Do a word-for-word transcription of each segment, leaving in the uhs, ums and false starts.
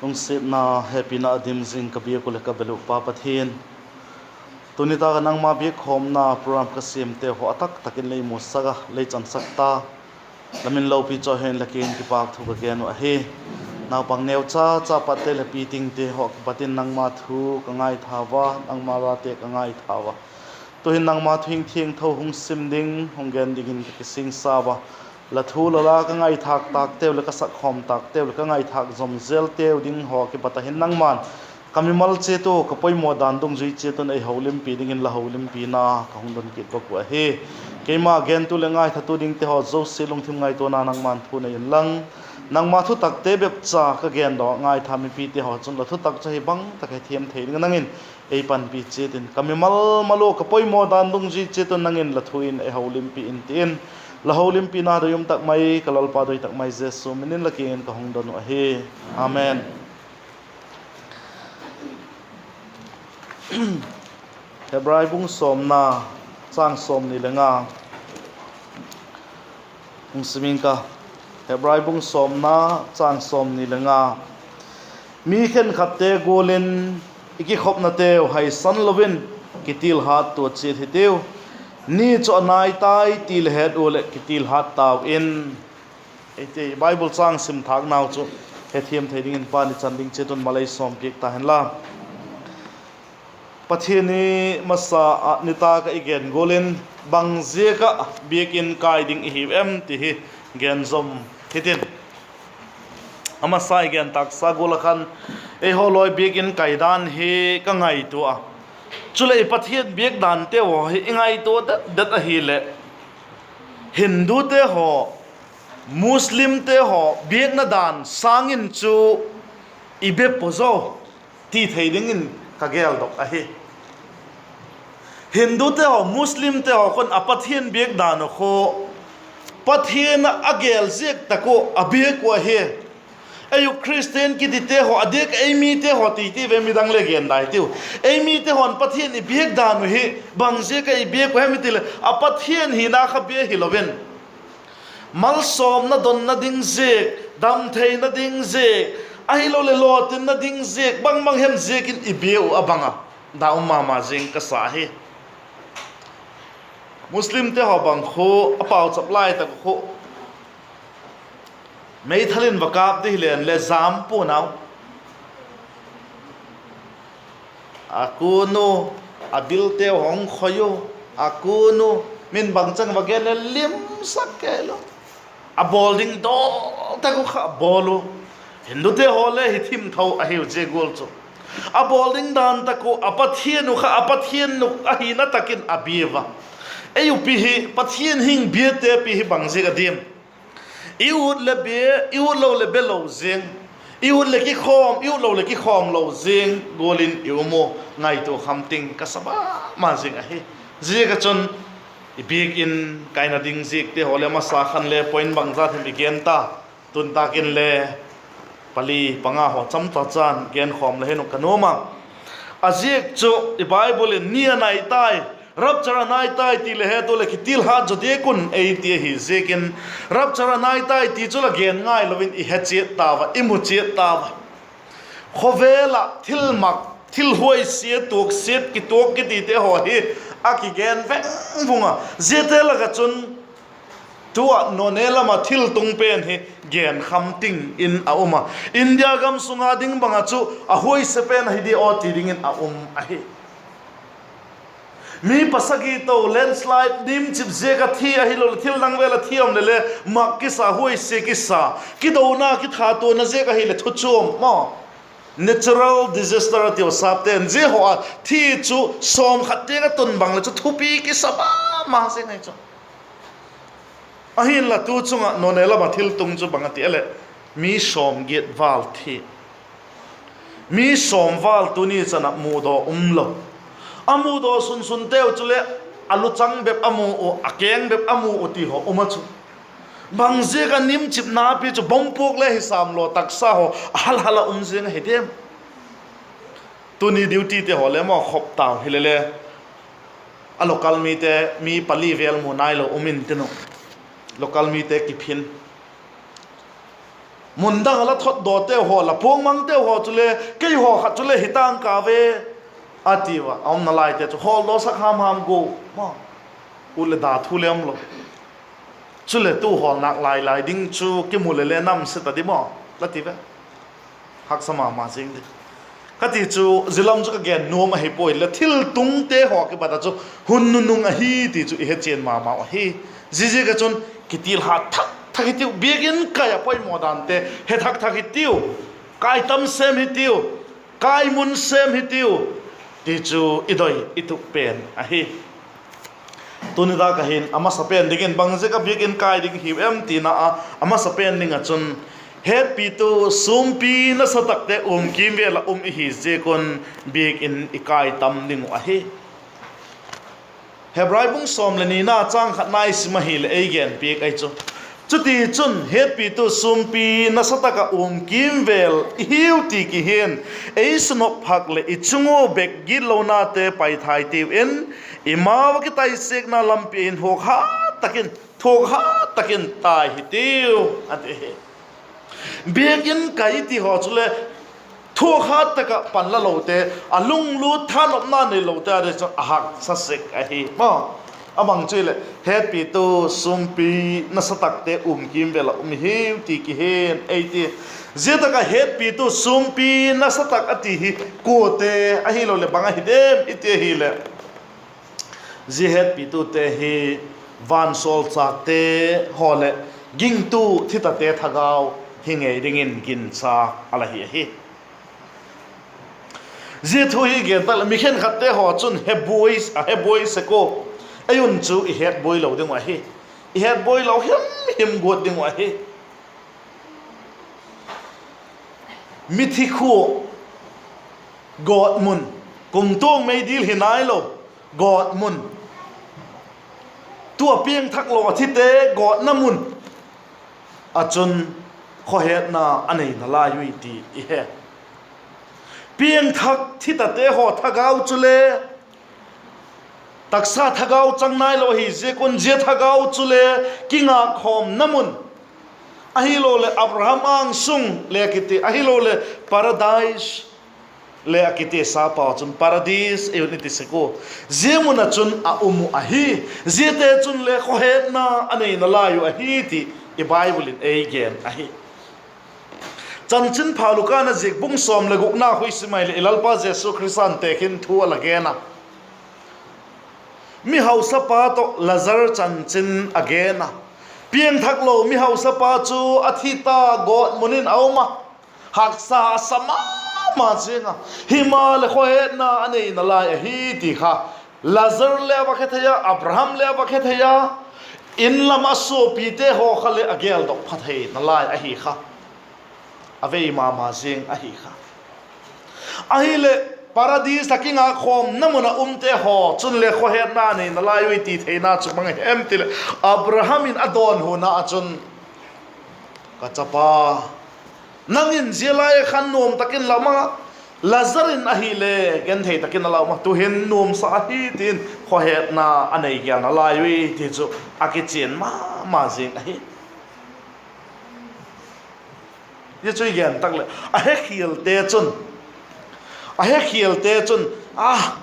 Lungsiatna, hepina a dim zing ka biak uh leh ka bel uh Pa Pathian, tuni tak ah nangma biakkhawmna program ka siamte haw a tak tak in lei musak a, lei chansak ta. La min lopi chu hen la kiang in kipâk thu ka gen uh ahi. Naupang neucha cha patte leh pitingte haw kipat in nangma thu ka ngaithau a, nangma late ka ngaithau a. Tu'hin nangma thu thiangtho hung sim ding, hung gen dingin ka kisingsa ua. La thu la la ka ngaithâk tâkteu leh ka sakkhawm tâkteu leh ka ngaithâk zom zelteu ding haw kipat ah hin nangma'n ka mimal chiat uh, ka poimaw dan dungzui chiat un ei holimpi dingin la holimpina ka hung don kit bak uh ahi. Keima gentu leh ngaithatu dingte haw zosia lungthim ngaituana nangma'n thu nei inlang, nangma thutakte bep cha ka gendawk ngaitha mipite haw chun la thutak chu hi bang tak hethiam thei ding a nang in ei panpi chiat in, ka mimal mal uh, ka poimaw dan dungzui chiat un nang in la thu in ei holimpi in ti in, la holimpina doi um tak mai ka Lalpa doi tak mai Jesu min in la kiang in ka hung don uh ahi. Amen. Hebrai bung sawmna, châng sawmni le nga. Hung sim ing ka, Hebrai bung sawmna, châng sawmni le nga. Mi khenkhatte gual in i kikhopnateu haisan lo in kitilhat tua chiat hitiu. Ni chu a nai tai ti le het ua leh kitilhat tau in. Ei ti Bible châng sim thâknau chu hethiam thei dingin Pa'n i chan ding chiat un mal ei sawmpiak ta hen la. Pathian ni masa ah nitâk ah i gen gual in, bang ziak ah biakin kai ding i hiu em ti hi gen zom hitin. A masa i gen tâksa gual ah khan, eihaw lawi biakin kai dan hi ka ngaitua a, chuleh i Pathian biak danteu haw hi i ngaitua det det ahileh, Hindute haw, Muslimte haw biakna dan sâng in chu i be pua zaw ti thei dingin ka geldok ahi. Hindute haw, Muslimte haw khun a Pathian biak dan uh khu Pathian ah a gel ziak tak uh a biak uh ahi. Ei uh Christian kitite haw a diak ei mite haw ti ti ve, midang le gen dai tiu. Ei mite haw'n Pathian i biak dan uh hi bang ziak ah i biak uh hem i ti leh, a Pathian hina kha bia hilo in, malsawmna donna ding ziak, damtheina ding ziak, ahiloleh lawtinna ding ziak, bang bang hem ziak in i bia uh a bang a, da um ma ma zing ka sa hi. Muslimte haw bang khu a pauchap lai tak khu, meithal in va kâp di hilen leh zam pua'n au. A kun u, a bilteu hung khoi u, a kun u, min bangchang va gen leh limsak kei lo. A bawl ding dawl tak uh kha bawl u. Hindute haw le hi thim tho ahiu zia gual chu. A bawl ding dan tak uh, a Pathian uh kha a Pathian uh ahina tak in a bia a. Ei upi hi Pathian hing biate pi hi bang ziak a diam? I ut leh bia, i ut lo leh bia lo zing, i ut leh kikhawm, i ut lo leh kikhawm lo zing gual in i um u, ngaitua kham ting ka sa ma ma zing ahi. Ziak ah chun i biakin kaina ding ziakte haw le masa khan le point bangzat hem i gen ta, tun tâk in le pali panga haw cham ta chan genkhawm le hin uh ka nuam a. A ziak chu i Bible in ni a nai tai, rapture a nai tai ti le het u leh kitilhat zaw diak un ei ti ahi ziakin, rapture a nai tai ti chu la gen ngailo in i he chiat tau a, i mu chiat tau a. Khawvel ah thilmak, thilhuaisia, tuaksiat, kituak kitite haw hi a kigen veng vung a. Ziate lak ah chun tu ah none lam ah thiltung pen hi genkham ting in a um a. India gam sung a ding bang ah chu a huaisia pen ahi di aw ti dingin a um ahi. Mi pasagi to landslide nimchip ziak ah thi ahiloleh thil dang vel ah thi um leh le, mak kisa, huaisia kisa, kidona kithatuana ziak ahileh thu chuam maw, natural disaster a tiu sapte'n, zia haw a thi chu sawmkhat tiang a tun bang leh chu thupi kisa ma ma zing ahi chu. Ahinla tu chung ah none lam ah thiltung chu bang a ti a leh, mi sawmgiat val thi. Mi sawm val tuni chan ah mudaw um lo. A mudaw sunsunteu chuleh a luchang bep a mu uh, a keng bep a mu uh ti haw um a chu. Bang ziak a nimchipna pi chu bomb puak le hi sam law taksa haw a hal hal a um zing ahi diam? Tuni dutyte haw le maw khop tau hile le, a local mite mi pali vel mu nailo um intin uh, local mite kiphin Mun dang ah la thotdawteu haw, la puangmangteu haw chule, keihaw khat chule hi tang ka ve, a ti ua, a umna laite chu hawldawsak ham ham gua, ma, ut leh da thu le umlo. Chuleh tu hawl nâk lai lai ding chu kimu leh le namse ta di maw, la ti ve. Haksa ma ma zing di. Ka ti chu zia lam chu ka gen nuam ahi puai le, thiltungte haw kipat ah chu hun nunung ahi ti chu i hechian ma mau ahi. Ziaziak ah chun kitilhat thak thak hitiu, biakin kai ah poimaw dante he thak thak hitiu, kai tam sêm hitiu, kai mun sêm hitiu, ti chu i doi i tup pen ahi. Tuni tak ah hin a masa pen dingin bangziak ah biakin kai ding hiu em tina a, a masa pen ding ah chun, hetpitu sûmpi nasatakte um kîmvêl ah um i hi ziak un biakin i kai tam ding uh ahi. Hebrai bung sawm leh nina châng khatna i sim ahileh ei genpiak ahi chu. Chutichun, hetpitu sûmpi nasatak ah um kîmvêl i hiu ti kihia'n, ei sunop phak leh i chung ua bek gitlonate paithai tiu in, i mau ah kitaisiakna lampi ah hin thuakhat tak in, thuakhat tak in tai hitiu, a ti hi. Biakin kai ti haw chule thuakhat tak ah pan la lote, a lunglut thanopna neilote a ding chu a haksa sek ahi maw. A bang chu hileh, hetpitu sûmpi nasatakte um kîmvêl ah um i hiu ti kihia'n ei ti. Zia tak ah hetpitu sûmpi nasatak a ti hi kuate ahiloleh bang ahi diam i ti ahileh, zia hetpitute hi vansawlchâkte haw leh gingtu thitate thagau hi ngei dingin ginchâk a la hi ahi. Zia thu hi gen tak leh mi khenkhatte haw chun hebuai, a hebuai sek ua, ei un chu i hetbuai lo ding uh ahi. I hetbuai lo him him guat ding uh ahi. Mithi khua, gawtmun, kumtuang meidil hi nailo, gawtmun, tua piangthak lo a thite gawtna mun ah chun khawhetna a nei nalai ui ti i he. Piangthak thitate haw thagau chule taksa thagau chang nailo ahi ziak un zia thagau chule kingâkkhawmna mun, ahiloleh Abraham âng sung le a kiti, ahiloleh Paradise le a kiti, sapau chun Paradis ei un i ti sek ua, zia mun ah chun a um uh ahi. Ziate chun le khawhetna a nei nalai uh ahi ti i Bible in ei gen ahi. Chanchinpha Luka na ziak bung sawm leh gukna khu i sim ahileh i Lalpa Jesu Khrista'n tekhin thu a la gen a, mihausapa tawh Lazar chanchin a gen a. Piangthak lo mihausapa chu a thi ta, gawtmun in a um a, haksa a sa ma ma ziang a, himaleh khawhetna a nei nalai ahi ti kha Lazar le a va he thei a, Abraham le a va he thei a, in lam a suapite haw kha leh a geldok pha thei nalai ahi kha. A vei ma ma ziang ahi kha. Ahileh Paradis ah kingâkkhawmna mun ah umte haw chun le khawhetna nei nalai ui ti theina chu bang ahem ti leh, Abraham in a dawnhuna ah chun, Ka chapa, nang in zia lai khan nuam tak in la mang a, Lazar in ahile genthei tak in a la um a, tu'hin nuamsa ahi, ti'n khawhetna a nei gel nalai ui ti chu a kichian ma ma zing ahi. Zia chu i gen tak leh, a hekhialte chun, a hekhialte chun, a,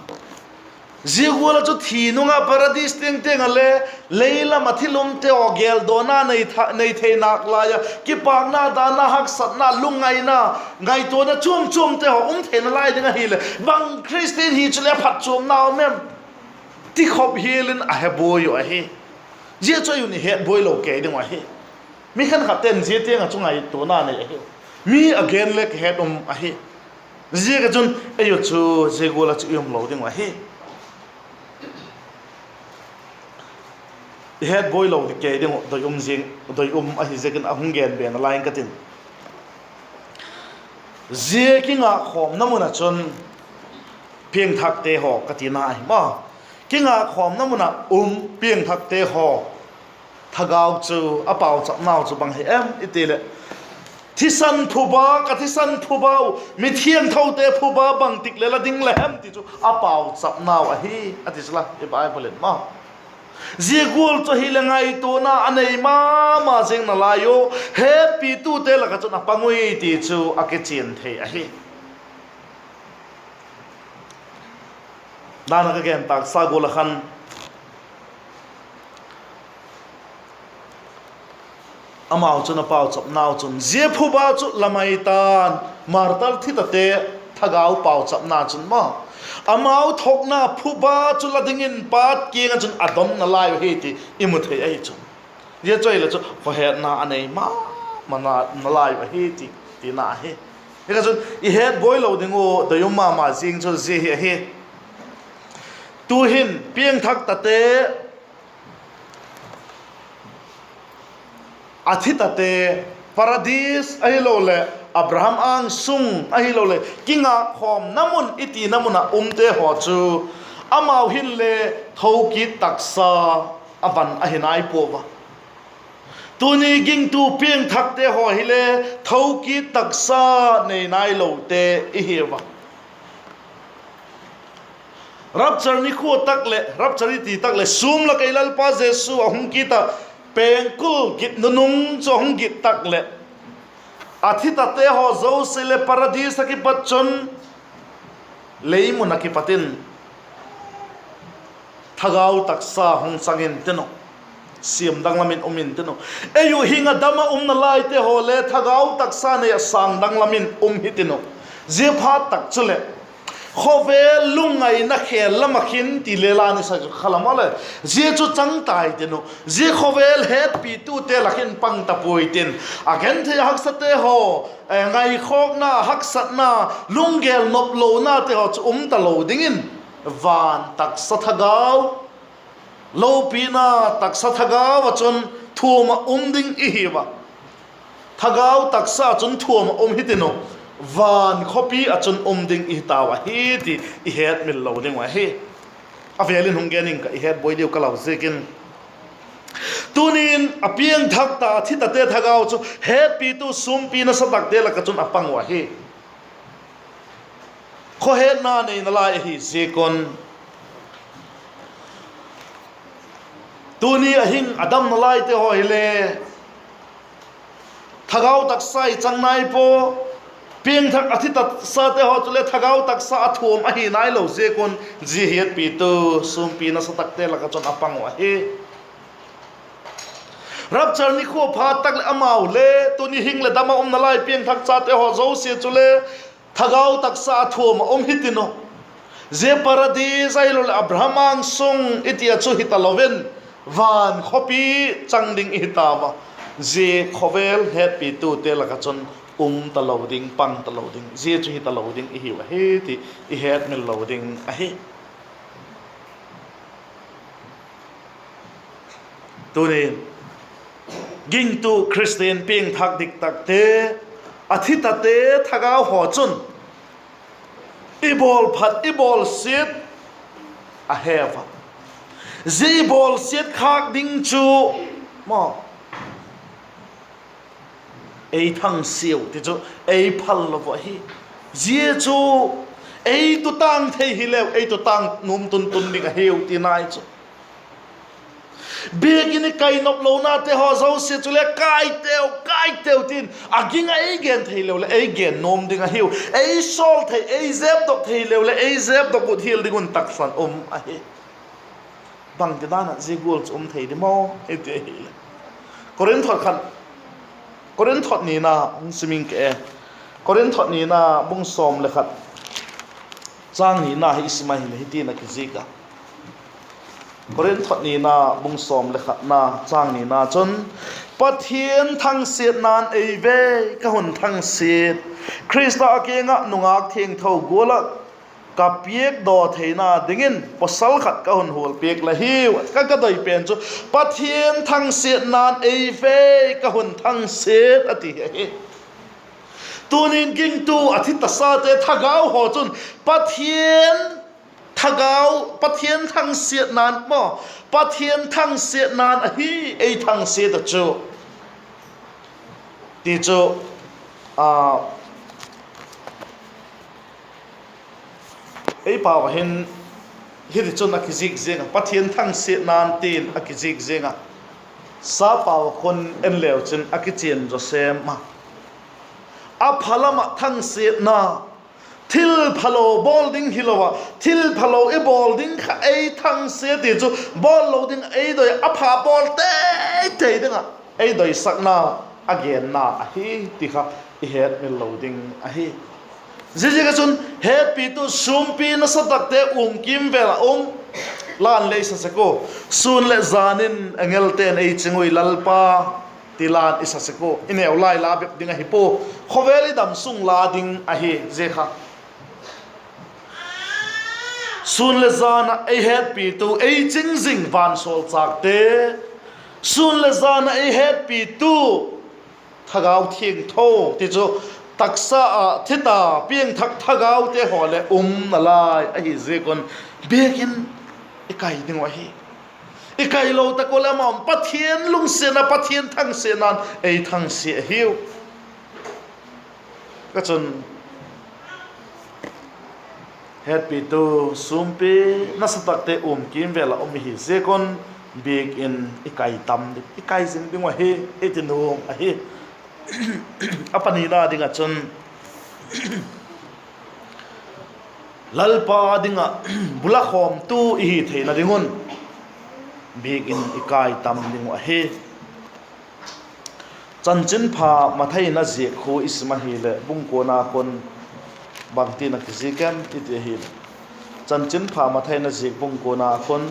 zia gual ah chu thi nung ah Paradis tiang tiang ah le, lei lam ah thil umte haw geldawna nei tha-, nei thei nâk lai a, kipâkna, dana, haksatna, lungngaina, ngaituana chuam chuamte haw um theina lai ding ahileh, bang Khristian hi chu le phatchuamna um em? Ti khop hial in a hebuai uh ahi. Zia chu ei un i hetbuai lo kei ding uh ahi. Mi khenkhatte'n zia tiang ah chu ngaituana nei ahi. Mi a gen le kihet um ahi. Ziak ah chun ei u chu zia gual ah chu i um lo ding uh ahi. I hetbuai lo kei ding uh doi um zing, doi um ahi ziakin a hung gen be nalai ing ka tin. Zia kingâkkhawmna mun ah chun piangthakte haw ka tina ahi maw. Kingâkkhawmna mun ah um piangthakte haw thagau chu a pauchapnau chu bang hi em i ti leh, thisan phuba, ka thisan phuba uh, mithiangthote phuba bangtik leh la ding la hem ti chu a pauchapnau ahi, a ti chu la i Bible in maw. Zia gual chu ahileh ngaituana a nei ma ma zing nalai u, hepitute lak ah chun a pang ui ti chu a kichian thei ahi. Dan a ka gen tâksa gual ah khan, amau chun a pauchapnau chun zia phuba chu la mai ta'n, martar thitate thagau pauchapna chun maw, amau thuakna phuba chu la dingin Pa kiang ah chun a don nalai u ahi ti i mu thei ahi chu. Zia chu ahileh chu khawhetna a nei ma ma nalai u ahi ti, tina ahi. Hi kha chun i het buai lo ding uh doi um ma ma zing chu zia hi ahi. Tu'hin piangthak tate, a thi tate, Paradis ahiloleh Abraham âng sung ahiloleh kingâkkhawmna mun i tina mun ah umte haw chu, amau hinle thokit taksa a van ahi nai puau a. Tuni gingtu piangthakte haw hile thokit taksa nei nailote i hiu a. Rapture nikhua tak leh, rapture i ti tak leh, sûm lak ah i Lalpa Jesu a hung kit ah, pengkul git nunung chu a hung git tak leh, a thi tate haw zosia leh Paradis ah kipat chun, lei mun ah kipat in thagau taksa hung chang intin uh, siam danglam in um intin uh. Ei uh hing ah dam ah um nalaite haw le thagau taksa nei ah sâng danglam in um hitin uh. Zia phat tak chuleh khawvel lungngaina khêl lam ah khin ti le la ni sa kha lam ah le, zia chu chang tai tin uh. Zia khawvel hetpitute lak ah khin pang ta puai tin, a genthei haksate haw, ngaikhawkna, haksatna, lunggel noplonate haw chu um talo dingin, van taksa thagau, lopina taksa thagau ah chun thuam ah um ding i hiu a. Thagau taksa ah chun thuam ah um hitin uh, van khawpi ah chun um ding i hi tau ahi ti i hetmil lo ding uh ahi. A vêl in hung gen ing ka, i het buai diu ka lau ziakin. Tuni'n a piangthak ta, a thi tate thagau chu hetpitu sûmpi nasatakte lak ah chun a pang uh ahi. Khawhetna nei nalai ahi ziak un, tuni a hing a dam nalaite haw hile thagau taksa i chang nai pua. Piangthak, a thi taksate haw chule thagau taksa a thuam ahi nailo ziak un, zia hetpitu sûmpi nasatakte lak ah chun a pang uh ahi. Rapture nikhua phat tak leh amau le tuni hing leh dam ah um nalai piangthak chate haw zosia chule thagau taksa a thuam ah um hitin uh. Zia Paradis ahiloleh Abraham âng sung i ti ah chu hi talo in, van khawpi chang ding i hi tau a. Zia khawvel hetpitute lak ah chun um talo ding, pang talo ding, zia chu hi talo ding i hiu ahi ti i hetmil lo ding ahi. Tuni'n gingtu Khristian piangthak diktakte, a thi tate thagau haw chun i bawlphat, i bawlsiat a heu a. Zia i bawlsiat khâk ding chu maw, ei thangsiau ti chu ei phal lo uh ahi. Zia chu ei tutâng thei hileu ei tutâng nuam tun tun ding ahiu ti nai chu. Biakin i kai noplonate haw zosia chule kai teu, kai teu tin a ging a ei gen thei leu leh ei gen nuam ding ahiu. Ei sawl thei, ei zepdok thei leu leh ei zepdok ut hial ding un taksan um ahi. Bangti dan ah zia gual chu um thei di maw i ti ahileh, Korinth thot khat, Korinth thot nina hung sim ing ke e. Korinth thot nina bung sawm le khat, châng nina hi i sim ahileh hiti'n a kizik a. Korinth thot nina bung sawm le khatna châng nina chun, Pathian thangsiatna'n ei vei ka hun thangsiat, Khrista kiang ah nungâk thiangtho gual ah ka piakdaw theina dingin pawsal khat ka hun hual piak la hiu. Ka, ka doi pen chu, Pathian thangsiatna'n ei vei ka hun thangsiat a ti ahi. Tuni'n gingtu a thi tasate thagau haw chun Pathian thagau, Pathian thangsiatna'n maw, Pathian thangsiatna'n ahi ei thangsiat a chu, ti chu, a, ei pau ah hin Hitichun a kizik ziang a, Pathian thangsiatna'n tin a kizik ziang a, sapau khun en leu chin a kichian zaw sem a. A pha lam ah thangsiatna, thil phalo bawl ding hilo a, thil phalo i bawl ding kha ei thangsia ti chu, bawl lo ding ei doi a, a pha bawl teitei ding ah ei doisakna a genna ahi ti kha i hetmil lo ding ahi. Ziaziak ah chun, hetpitu sûmpi nasatakte um kîmvêl ah um, la'n le i sa sek ua, sûn leh jan in angelte'n ei ching ui Lalpa, ti la'n i sa sek ua, i neu lai la bep ding ahi pua, khawvel i dam sung la ding ahi zia kha. Sûn leh jan ah ei hetpitu, ei ching zing vansawlchâkte, sûn leh jan ah ei hetpitu, Thagau Thiangtho ti chu, taksa ah thi ta piangthak thagaute haw leh um nalai ahi ziak un, biakin i kai ding uh ahi. I kailo tak ua leh amau'n Pathian lungsiatna, Pathian thangsiatna'n ei thangsia ahiu. Ka chun, hetpitu sûmpi nasatakte um kîmvêl ah um i hi ziak un, biakin i kai tam ding, i kai zing ding uh ahi, i ti nuam ahi. A panina ding ah chun, Lalpa ding ah bu la khawmtu i hi theina ding un, biakin i kai tam ding uh ahi. Chanchinpha Mathai in a ziak khu i sim ahileh, bung kuana khun bangtin a kizik em i ti ahileh, Chanchinpha Mathai in a ziak bung kuana khun,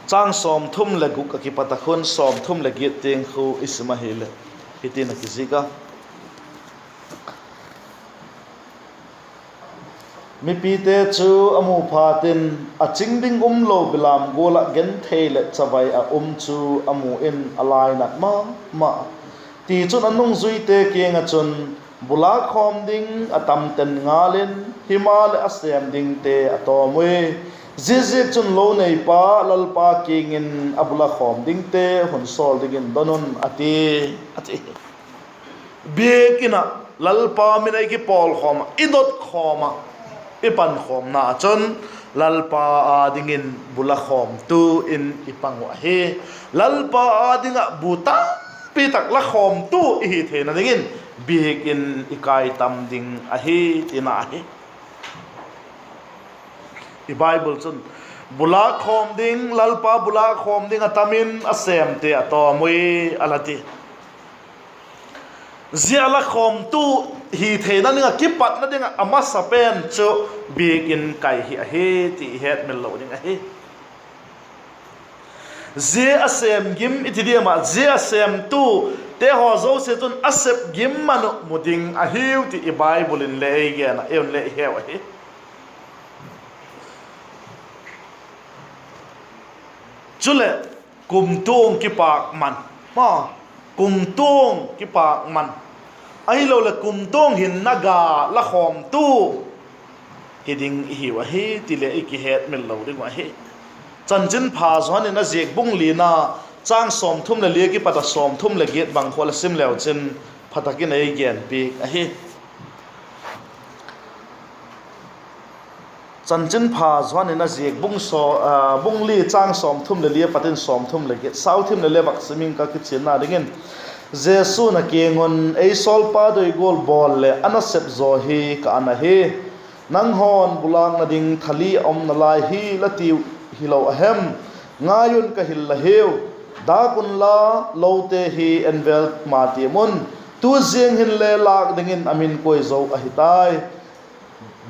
châng sawmthum leh guk ah kipat ah khun sawmthum leh giat tiang khu i sim ahileh, hitin a kizik a: Mipite chu a mu phatin, a ching ding umlo belam gual ah genthei leh chavai ah um chu a mu in a lainat ma ma. Tichun, a nungzuite kiang ah chun, Bu lâk khawm ding a tam ten ngal in, himaleh a sêm dingte a tawm ui. Ziaziakchun, lo neipa Lalpa kiang in a bu la khawm dingte hun sawl dingin don un, a ti, a ti. Biakin ah Lalpa min ah i kipawlkhawm ah, i dotkhawm ah, i pankhawmna ah chun, Lalpa â dingin bu la khawmtu in i pang uh ahi. Lalpa â ding ah bu tampi tak la khawmtu i hi theina dingin, biakin i kai tam ding ahi, tina ahi. I Bible chun, bu lâk khawm ding, Lalpa bu lâk khawm ding a tam in, a sêmte a tawm ui, a la ti. Zia la khawmtu hi theina ding ah kipatna ding ah a masa pen chu biakin kai hi ahi ti i hetmil lo ding ahi. Zia a sêm gim i ti diam ah, zia a sêmtute haw zosia chun a sep gim man uh mu ding ahiu ti i Bible in le ei gen ah, ei un le i heu ahi. Chuleh, kumtuang kipâk man, ma, kumtuang kipâk man, ahiloleh kumtuang hinna ga la khawmtu hi ding i hiu ahi ti leh i kihetmil lo ding uh ahi. Chanchinpha Johan in a ziak bung lina, châng sawmthum leh li ah kipat ah sawmthum leh giat bang khu la sim leu chin, pha tak in ei genpiak ahi. Chanchinpha Johan in a ziak bung saw, a, bung li châng sawmthum leh li ah kipat in sawmthum leh giat, sauthim leh le vak sim ing ka kichianna dingin. Jesu'n a kiang un, Ei sawlpa doi gual bawl leh a nasep zaw hi ka an ahi. Nanghaw'n bulâkna ding thali a um nalai hi la tiu hilo a hem? Ngai un, ka hil la hiu, dâk unla, lote hi en vel ma tiam un, tu ziang hinle lâk dingin a min kuai zo ahi tai.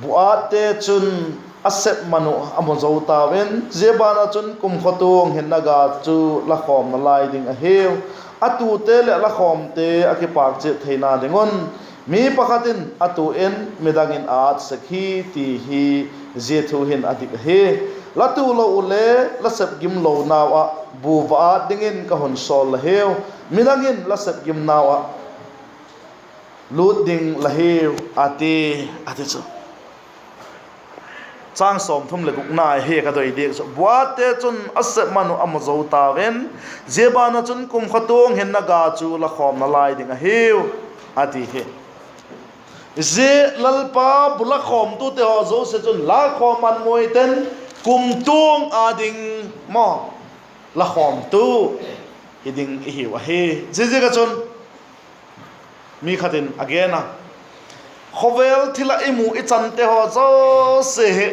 Bu âtte chun a sep man uh a mu zo tau in, zia ban ah chun kumkhawtuang hinna ga chu la khawm nalai ding ahiu. A tute leh la khawmte a kipâk chiat theina ding un, mi pakhat in a tu in midang in a ât sek hi, ti hi zia thu hin a dik ahi. La tu lo uh le la sep gim lonau ah bu va ât dingin ka hun sawl la hiu. Midang in la sep gimnau ah lût ding la hiu, a ti, a ti chu. Châng sawmthum leh gukna hi ka doi diak chu, bu âtte chun a sep man uh a mu zo tau in, zia ban ah chun kumkhawtuang hinna ga chu la khawm nalai ding ahiu, a ti hi. Zia Lalpa bu lakhawmtute haw zosia chun lakhawm man muaiten, kumtuang â ding maw, lakhawmtu hi ding i hiu ahi. Ziaziak ah chun mi khat in a gen a, khawvel thil ah i mu i chante haw zosia hi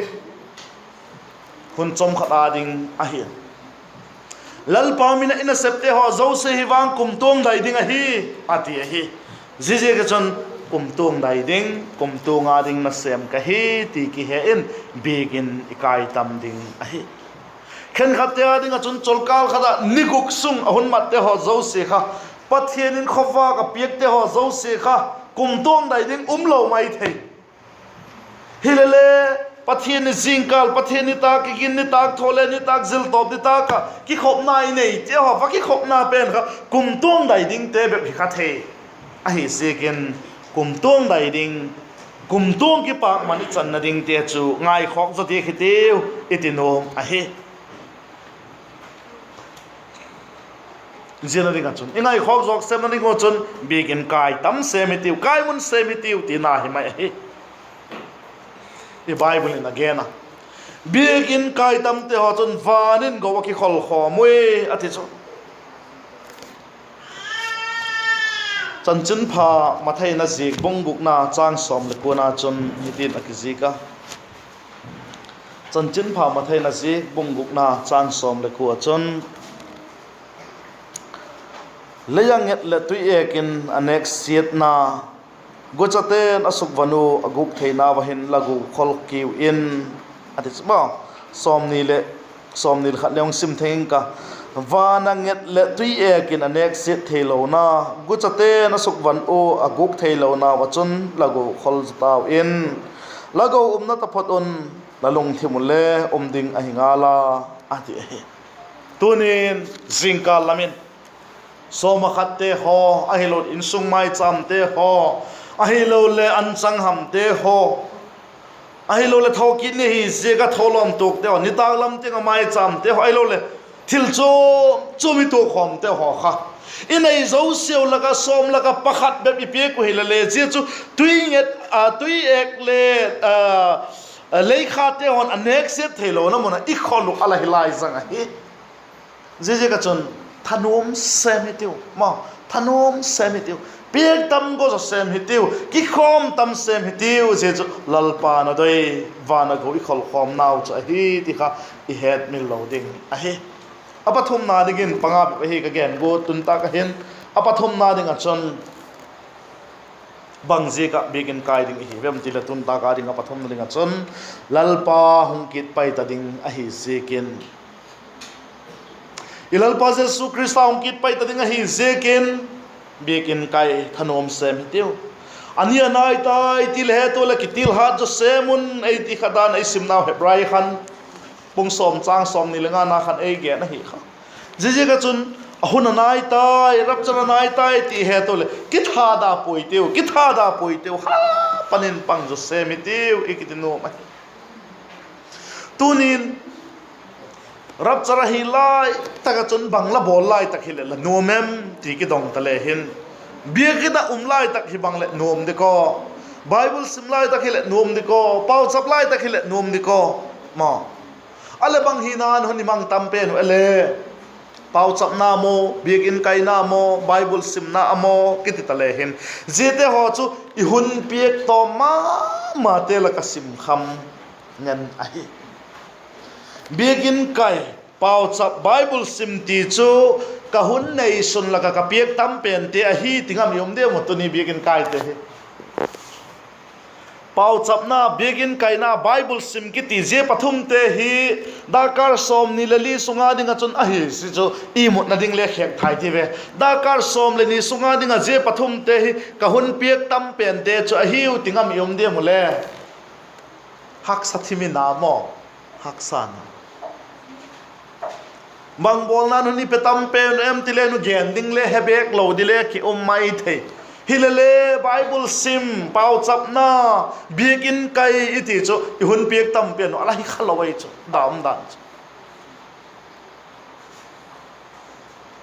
hun chawm khat â ding ahi. Lalpa min ah i nasepte haw zosia hi vang kumtuang dai ding ahi, a ti ahi. Ziaziak ah chun kumtuang dai ding, kumtuang â ding nasêm ka hi ti kihe in biakin i kai tam ding ahi. Khenkhatte â ding ah chun cholkâl khat ah ni guk sung a hun matte haw zosia kha, Pathian in khawvâk a piakte haw zosia kha kumtuang dai ding um lo mai thei. Hilele, Pathian ni zingkâl, Pathian nitâk, kigin nitâk, thawle nitâk, ziltawp nitâk ah kikhopna i neite haw va kikhopna pen kha kumtuang dai dingte bep hi kha thei. Ahi ziakin kumtuang dai ding, kumtuang kipâkman i channa dingte chu ngaikhawk zaw diak hitiu, i ti nuam ahi. Ziana ding ah chun i ngaikhawk zawk sêmna ding uh chun biakin kai tam sêm hitiu, kai mun sêm hitiu tina hi mai ahi. I Bible in a gen a, biakin kai tamte haw chun van in go a kikholkhawm ui, a ti chu. Chanchinpha Mathai in a ziak bung gukna châng sawm leh kuana chun hitin a kizik a. Chanchinpha Mathai in a ziak bung gukna châng sawm leh kua chun, lei a nget leh tui êk in a nêksiatna, guchate'n a sukvan ua a gûk theinau ah hin la gu khol kiu in, a ti chu maw. Sawmni leh, sawmni leh khat le hung sim theng ing ka. Van a nget leh tui êk in a nêksiat theilona, guchate'n a sukvan ua a gûk theilonau ah chun la gu khol zaw tau in, la go umna taphot un la lungthim u le um ding ahi ngal a, a ti ahi. Tunin zingkal lam in sawm ah khatte haw, ahiloleh insung maichâmte haw, ahiloleh anchang hamte haw, ahiloleh thokit ni hi ziak ah tholawm tuakte haw, nitâk lam tiang ah maichâmte haw, ahiloleh thil chuam chuam i tuakkhawmte haw kha i nei zosiau lak ah sawm lak ah pakhat bep i piak uh hile le, zia chu tui nget, a, tui êk le, a, leikhate haw'n a nêksiat theilona mun ah i khol uh a la hi lai zang ahi. Ziaziak ah chun thanuam sêm hitiu, maw, thanuam sêm hitiu, piak tam go zaw sêm hitiu, kikhawm tam sêm hitiu, zia chu Lalpa'n a doi, van a go i kholkhawmnau chu ahi ti kha i hetmil lo ding ahi. A pathumna dingin panga bep ahi ka gen guat tun tâk ah hin, a pathumna ding ah chun bang ziak ah biakin kai ding i hi vem ti leh tun tâk a ding a pathumna ding ah chun Lalpa hung kit pai ta ding ahi ziakin, i Lalpa Jesu Khrista hung kit pai ta ding ahi ziakin biakin kai thanuam sêm hitiu. A ni a nai tai ti leh het ua leh kitilhat zaw sêm un ei ti kha dan ei simnau Hebrai khan bung sawm châng sawmni leh ngana khan ei gen ahi kha. Ziaziak ah chun a hun a nai tai, rapture a nai tai ti het ua leh kithada puai tiu, kithada puai tiu, ha, pan in pang zaw sêm hitiu i kiti nuam ahi. Tunin rapture ahi lai tak ah chun bang la bawl lai tak hileh la nuam em ti kidong ta le hin, biakin ah um lai tak hi bang leh nuam dik aw, Bible sim lai tak hileh nuam dik aw, pauchap lai tak hileh nuam dik aw, maw. A leh bang hina'n hun i mang tam pen uh e le, pauchapna maw, biakin kaina maw, Bible simna a maw kiti ta le hin, ziate haw chu i hun piak tawm ma mate lak ah sim kham ngen ahi. Biakin kai, pauchap, Bible sim ti chu ka hun neisun lak ah ka piak tam pente ahi ti ngam i um diam uh tuni biakin kaite hi? Pauchapna, biakin kaina, Bible sim kiti zia pathumte hi dakkal sawmni leh li sung a ding ah chun ahi si chu i mutna ding le khêk thai ti ve. Dakkal sawm leh ni sung a ding ah zia pathumte hi ka hun piak tam pente chu ahiu ti ngam i um diam u le? Haksa thim i na maw? Haksa na. Bang bawlna'n hun i pe tam pen em ti le nu gen ding le he bêk lo di le ki um mai thei. Hilele Bible sim, pauchapna, biakin kai i ti chu i hun piak tam pen uh a la hi kha lo ai chu, dam dan chu.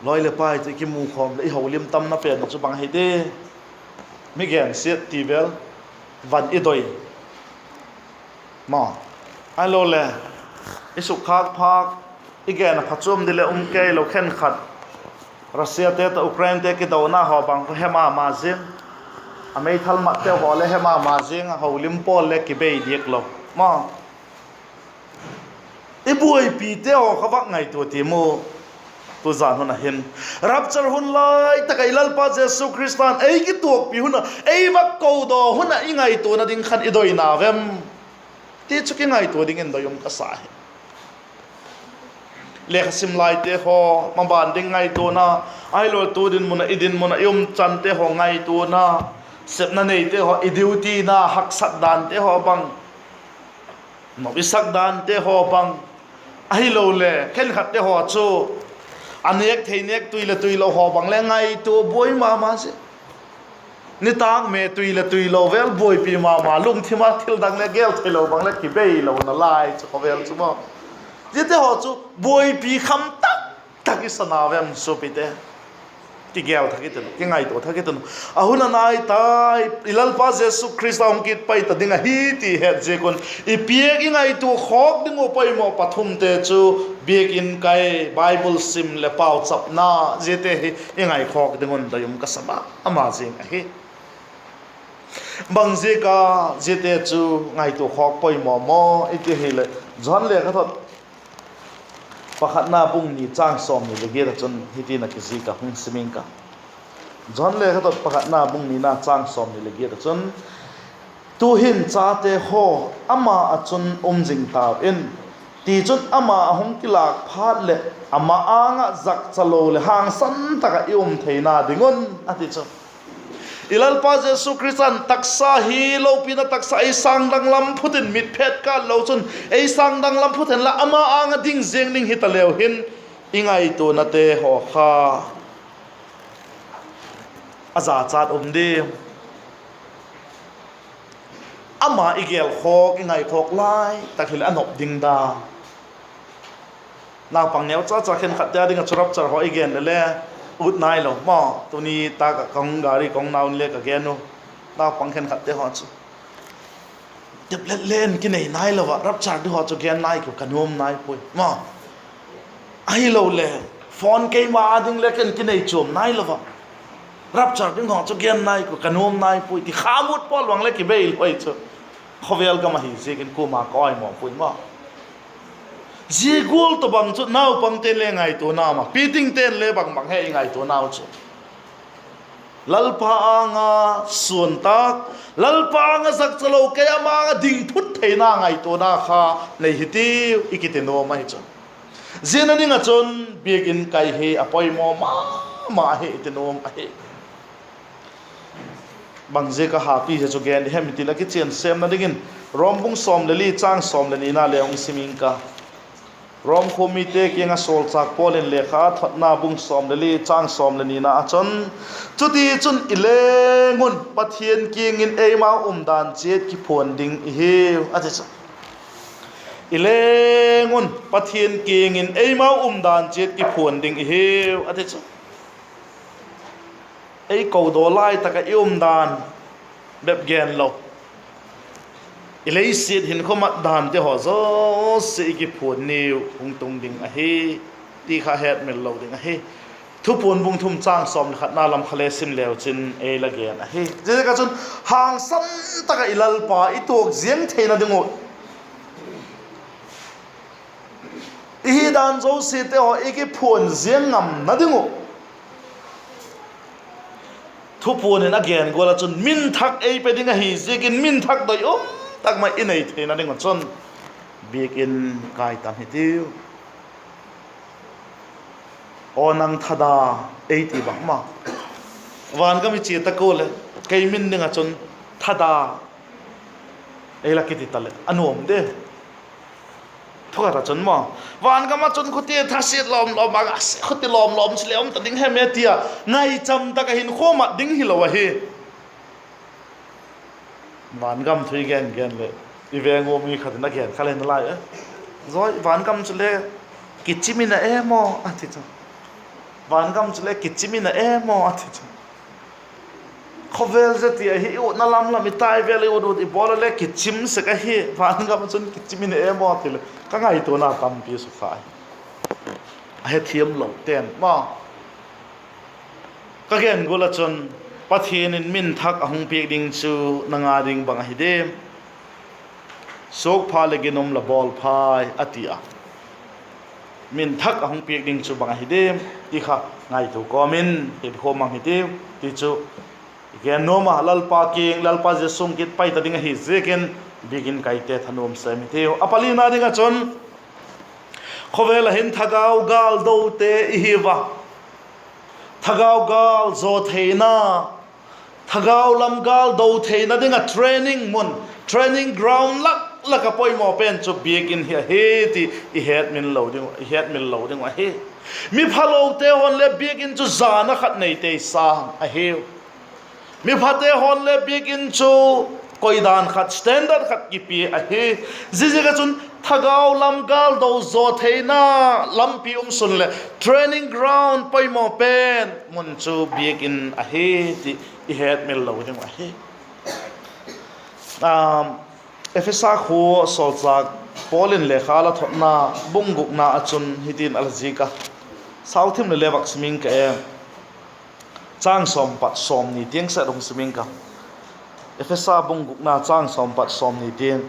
Lawi leh pai ti kimukhawm leh i holim tamna pen uh chu bang hi di? Mi gensiat ti vel. van i doi, ma, ahilole, i sukkhâk phâk, i gen a phachuam di leh um kei lo khenkhat, Russiate tawh Ukrainete kidona haw bang khu he ma ma ziang, a meithal matte haw le he ma ma ziang a, holim pawl le kibei diak lo, ma. I buaipite haw kha vak ngaitua tiam u. Tuzan hun a hin, rapture hun lai tak ah i Lalpa Jesu Khrista'n ei kituakpi hun a, ei vak kodaw hun a i ngaituana ding khan i doina vem, ti chu kingaitua dingin doi um ka sa hi. Lekha sim laite haw maban ding ngaituana, ahilole tu dinmun ah, i dinmun ah i um chante haw ngaituana, sepna neite haw i dutyna haksat dante haw bang, nop i sak dante haw bang, ahilole khenkhatte haw chu a nêk thei nêk tui leh tui lo haw bang le ngaitua buai ma ma si. Nitâk me tui leh tui lo vel buaipi ma ma, lungthim a thil dang le gel theilo bang le kibei lo nalai chu khawvel chu maw. Ziate haw chu buaipi kham tak tak i sa na vem suapite? Kigel thak i tin, kingaitua thak i tin. A hun a nai tai, i Lalpa Jesu Khrista hung kit pai ta ding ahi ti het ziak un, i piak i ngaitua khawk ding uh poimaw pathumte chu, biakin kai, Bible sim leh pauchapna, ziate hi i ngaikhawk ding un doi um ka sa ma ma zing ahi. Bang ziak a ziate chu ngaitua khawk poimaw maw i ti hileh, Johan lekhathot pakhatna bung ni châng sawmni leh giat ah chun hitin a kizik a, hung sim ing ka. Johan lekhathot pakhatna bung nina châng sawmni leh giat ah chun, Tu'hin chate haw, ama ah chun um zing tau in; tichun, ama a hung kilâk phat leh, ama âng ah zakcha lo leh hangsan tak ah i um theina ding un, a ti chu. I Lalpa Jesu Khrista'n taksa hi lopina taksa ei sâng danglam phut in, mitphet kât lo chun ei sâng danglam phut inla, ama âng ah ding ziang ding hita leu hin, i ngaituanate haw kha a zachat um diam? Ama i gel khawk, i ngai khawk lai tak hileh a nop ding dan. Naupang neu cha cha khenkhatte â ding ah chu rapture haw i gen le le ut nailo maw. Tuni tâk ah ka hung gari ka hung nau in le ka gen u, naupang khenkhatte haw chu tablet le en kinei nailo ah, rapture ding haw chu gen nai kiu ka nuam nai puai maw. Ahilole, phone keima â ding le ken kinei chuam nailo ah, rapture ding haw chu gen nai kiu ka nuam nai puai ti kha mut pawl vang le kibei lo ahi chu. Khawvel gam ahi ziakin kuama ka awimaw puai maw. Zia gual tawhbang chu naupangte le ngaituana ma, pitingte'n le bang bang he i ngaituanau chu, Lalpa âng ah suan tak, Lalpa âng ah zakcha lo, kei ama âng ah ding phut theina ngaituana kha nei hitiu i kiti nuam ahi chu. Zia na ding ah chun biakin kai hi a poimaw ma ma ahi i ti nuam ahi. Bang ziak a hapi zia chu gen i hem i ti leh, kichian sêmna dingin Rom bung sawm le li châng sawm le nina le hung sim ing ka. Rom khua mite kiang ah sawlchâk Paul in lekha thotna bung sawm le li châng sawm le nina ah chun, Chutichun, i leng un Pathian kiang in eimau umdan chiat kiphuan ding i hiu, a ti chu. I leng un Pathian kiang in eimau umdan chiat kiphuan ding i hiu, a ti chu. Ei kodaw lai tak ah i umdan bep gen lo, i leisiat hinkhua mat dante haw zosia i kiphuan niu hung tung ding ahi ti kha hetmil lo ding ahi. Thupuan bung thum châng sawm le khatna lam kha le sim leu chin ei la gen ahi. Ziaziak ah chun, hangsan tak ah i Lalpa i tuak ziang theina ding uh, i hi dan zosiate haw i kiphuan ziang ngamna ding uh, Thupuan in a gen gual ah chun min thak ei pe ding ahi ziakin, min thak doi um tak mai i nei theina ding uh chun biakin kai tam hitiu. Aw nang thada, ei ti bang ma, vangam i chia tak ua leh, kei min ding ah chun thada ei la kiti ta leh a nuam de. Thukhat ah chun maw, vangam ah chun khuti thasiat lawm lawm a, khuti lawm lawm chu le um ta ding hem e tia ngaicham tak ah hinkhua mat ding hilo ahi. Vangam thu i gen gen leh, i veng ua mi khat in a gen kha le nalai e, Zawi, vangam chule kichim in a em aw, a ti chu. Vangam chule kichim in a em aw, a ti chu. Khawvel zia ti ahi, i utna lam lam i tai vel i ut ut i bawl a le kichim sek ahi, van gam ah chun kichim in e maw ti leh ka ngaituana tampi sukha hi. A hethiamlo ten maw, ka gen gual ah chun, Pathian in min thak a hung piak ding chu nang â ding bang ahi diam? Suak pha leh ginum la bawl phai, a ti a. Min thak a hung piak ding chu bang ahi diam ti kha ngaitua kawm in, hi khawm mang hi tiu ti chu i gen nuam a, Lalpa kiang, Lalpa zia sung kit pai ta ding ahi ziakin, Biakin kaite thanuam sêm hi tiu. A palina ding ah chun, khawvel ah hin thagau gâldote i hiu a, thagau gâl zaw theina, thagau lam gâl do theina ding ah training mun, training ground lak lak ah poimaw pen chu Biakin hi ahi ti i hetmil lo ding uh ahi. Mi phalote haw'n le Biakin chu zana khat nei tei sa ahiu. Mi phate haw'n le Biakin chu koidan khat, standard khat kipia ahi. Ziaziak ah chun thagau lam gâldo zaw theina lampi um sun leh training ground poimaw pen mun chu Biakin ahi ti i hetmil lo ding uh ahi. Ephesa khua sawlchâk Paul in lekha la thotna bung gukna ah chun hitin a la zik a, sauthim leh le vak sim ing ka e. Châng sawm pat sawmni tiang sat hung sim ing ka. Ephesa bung gukna châng sawm pat sawmni tiang.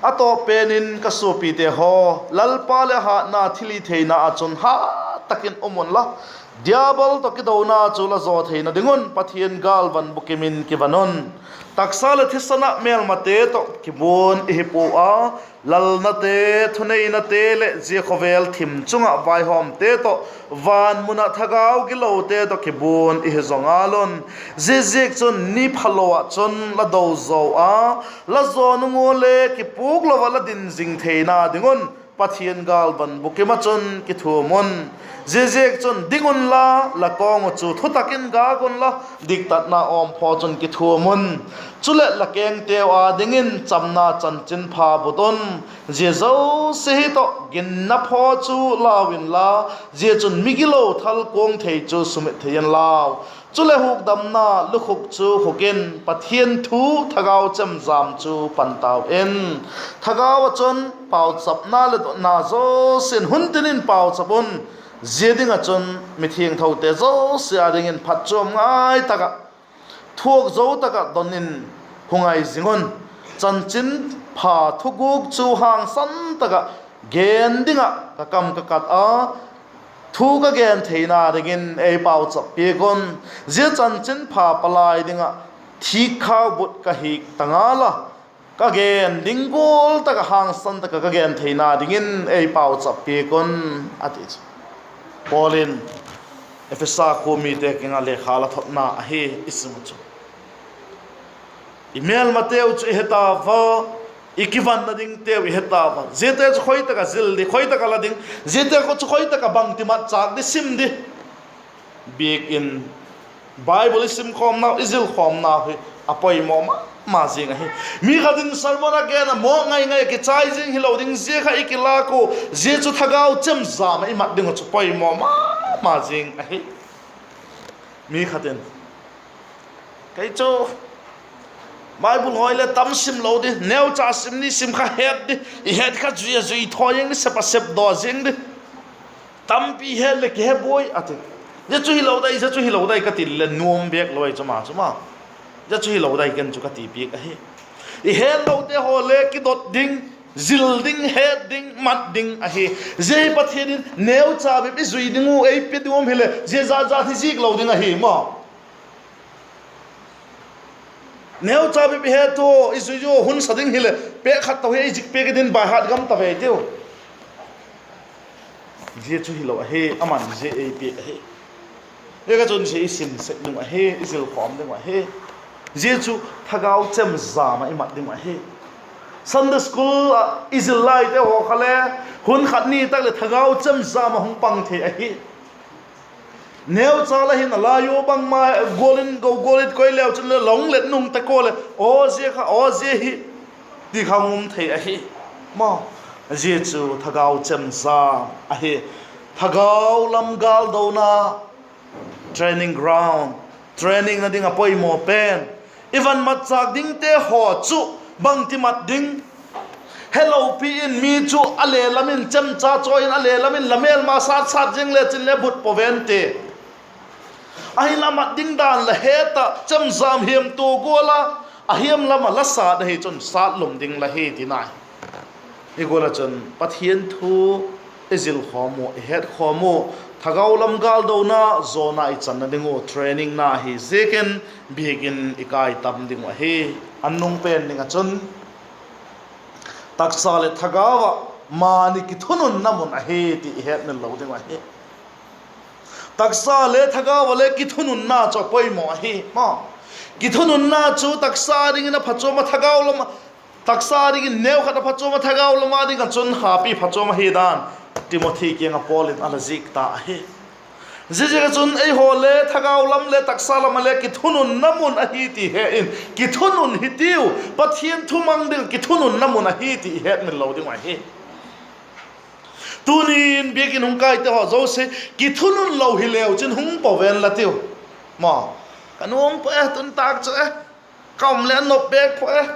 A tawp pen in ka suapite haw, Lalpa leh a hâtna thilhitheina ah chun hat tak in um unla, Diabol tawh kidona chu la zaw theina ding un Pathian gâlvan bukim in kivan un. Taksa leh thisan ah mêlmate tawh kibuan i hi pua a, lalnate, thuneinate leh zia khawvel thim chung ah vaihawmte tawh, van mun ah thagau gilote tawh kibuan i hi zaw ngal un. Ziaziakchun ni phalo ah chun la do zaw a, la zaw nung ua le kipûk lo ah la din zing theina ding un Pathian gâlvan bukim ah chun kithuam un. Ziaziakchun ding unla, la kawng uh chu thutak in gâk unla, diktatna awmphaw chun kithuam un. Chuleh la kengteu â dingin chamna chanchinpha bût un. Zia zosia hi tawh ginna phaw chu lau inla, zia chun migilo thal kuang thei chu sumit thei inlau. Chuleh hukdamna lukhuk chu khuk in Pathian thu thagau chemjam chu pan tau in. Thagau ah chun pauchapna leh dotna zosia'n hun tin in pauchap un. Zia ding ah chun mithiangthote zosia â dingin phatchuam ngai tak ah, thuak zo tak ah don in hung ngai zing un. Chanchinpha thuguk chu hangsan tak ah gen ding ah ka kam ka kat a, thu ka gen theina dingin ei pauchap piak un. Zia chanchinpha palai ding ah thikkhau but ka hik ta ngal a, ka gen ding gual tak ah hangsan tak ah ka gen theina dingin ei pauchap piak un, a ti chu. Paul in Ephesa khua mite kiang ah lekha la thotna ahi i sim u chu. I mêlmateu chu i he tau a, i kivanna dingteu i he tau a. Ziate chu khoi tak ah zil di, khoi tak ah la ding, ziate chu khoi tak ah bangti matchâk di sim di. Biakin Bible i simkhawmnau, i zilkhawmnau hi a poimaw ma ma zing ahi. Mi khat in sermon a gen a, mawk ngai ngai a kichai zing hilo ding, zia kha i kilâk ua, zia chu thagau chemjam ah i mat ding uh chu poimaw ma ma zing ahi. Mi khat in, kei chu Bible hoi le tam sim lo di, neucha sim ni sim kha het di, i het kha zui a zui thaw zing di, sep a sep daw zing di, tampi het leh kihe buai, a ti. Zia chu hilo dai, zia chu hilo dai ka ti le nuam bêk lo ai chu ma chu ma. Zia chu hilo dai ken chu ka ti piak ahi. I hetlote haw le kidot ding, zil ding, het ding, mat ding ahi. Zia hi Pathian in neucha bep i zui ding uh ei pe ding um hileh, zia zat zat hi zik lo ding ahi maw. Neucha bep i het ua, i zui ua hun sa ding hileh, pêk khat to hi ei zik piak i din baihat gam ta ve tiu. Zia chu hilo ahi, aman zia ei piak ahi. Zia ka chun zia i sim sek ding uh ahi, i zilkhawm ding uh ahi. Zia chu thagau chemjam ah i mat ding uh ahi. Sunday school ah i zil laite haw kha le, hun khat ni tak leh thagau chemjam ah hung pang thei ahi. Neucha la hin a lai ua bangma gual in, go gual in koi leu chun le long let nung tak ua leh, aw zia kha, aw zia hi, ti kha hung um thei ahi. Maw, zia chu thagau chemjam ahi. Thagau lam gâldona training ground, Trainingna ding a poimaw pen, i van matchâk dingte haw chu bangti mat ding? Helopi in mi chu a le lam in chemcha chawi in, a le lam in la mêlma sât sât ziang lechin le but pua ven ti. Ahinla mat ding dan la het ah chemjam hiamtua gual a, a hiam lam ah la sât ahi chun sât lum ding la hi tina hi. Hi gual ah chun Pathian thu i zil khawm u, i het khawm u, thagau lam gâldona zawna i channa ding uh trainingna ahi ziakin Biakin i kai tam ding uh ahi. A nung pen ding ah chun taksa leh thagau ah mani kithununna mun ahi ti i hetmil lo ding uh ahi. Taksa le thagau ah le kithununna chu a poimaw ahi. Kithununna chu taksa dingin a phachuam a, thagau lam, taksa dingin neukhat a phachuam a, thagau lam a ding ah chun hapi phachuam ahi dan Timothy kiang ah Paul in a la zik ta ahi. Ziaziak ah chun eihaw le thagau lam le taksa lam ah le kithununna mun ahi ti he in kithunun hitiu. Pathian thumang ding ah kithununna mun ahi ti i hetmil lo ding uh ahi. Tuni'n Biakin hung kaite haw zosia kithunun lo hi leu chin hung pua ven la tiu. Ma, ka nuam pua e, tun tâk chu e, ka um leh a nop bêk pua e,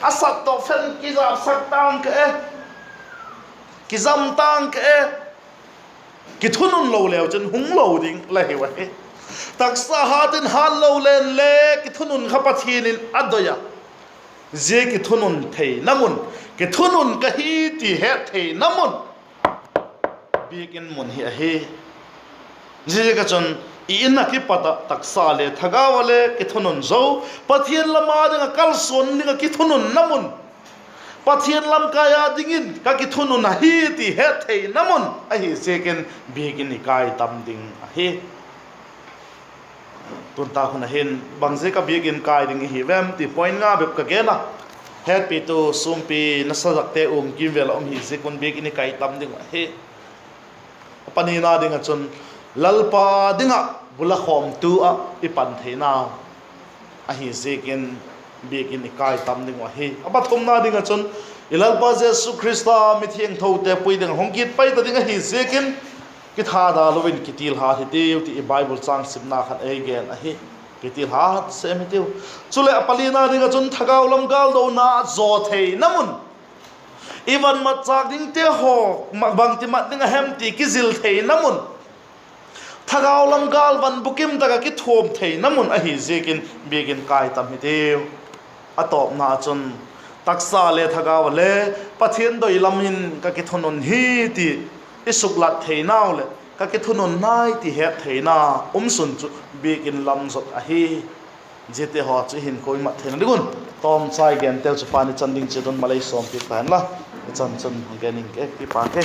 a sat tawh phen kizapsak tâng ka e, kizam tâng ka e. Kithunun lo leu chin hung lo ding la hiu ahi. Taksa hat in hat lo len le kithunun kha Pathian in a doi a. Zia kithunun theina mun, kithunun ka hi ti het theina mun Biakin mun hi ahi. Ziaziak ah chun i In ah kipat ah taksa le thagau ah le kithunun zo, Pathian lam a ding ah kalsuan ding ah kithununna mun, Pathian lamkai a dingin ka kithunun ahi ti het theina mun ahi ziakin Biakin i kai tam ding ahi. Tun tâk hun ah hin bang ziak ah Biakin kai ding i hi vem ti point nga bep ka gen a, hetpitu sûmpi nasazakte um kimvêl ah um hi ziak un Biakin i kai tam ding uh ahi. A panina ding ah chun Lalpa ding ah bu la khawmtu ah i pan theinau ahi ziakin Biakin i kai tam ding uh ahi. A pathumna ding ah chun i Lalpa Jesu Khrista mithiangthote pui ding ah hung kit pai ta ding ahi ziakin kithada lo in kitilhat hitiu ti i Bible châng simna khan ei gen ahi. Kitilhat sem hitiu. Chuleh a palina ding ah chun thagau lam gâldona zaw theina mun, i van matchâk dingte haw bangti mat ding a hem ti kizil theina mun, thagau lam gâl van bukim tak ah kithuam theina mun ahi ziakin Biakin kai tam hitiu. A tawpna ah chun taksa le thagau ah le Pathian doi lam in ka kithunun hi ti i suklat theinau leh ka kithunun nai ti het theina um sun chu Biakin lam zot ahi. Ziate haw chu i hinkhua i mat theina ding un tawmchai genteu chu pan i chan ding chiat un malei sawmpiak ta hen la, i chan chun gen ing ke, kipâk e.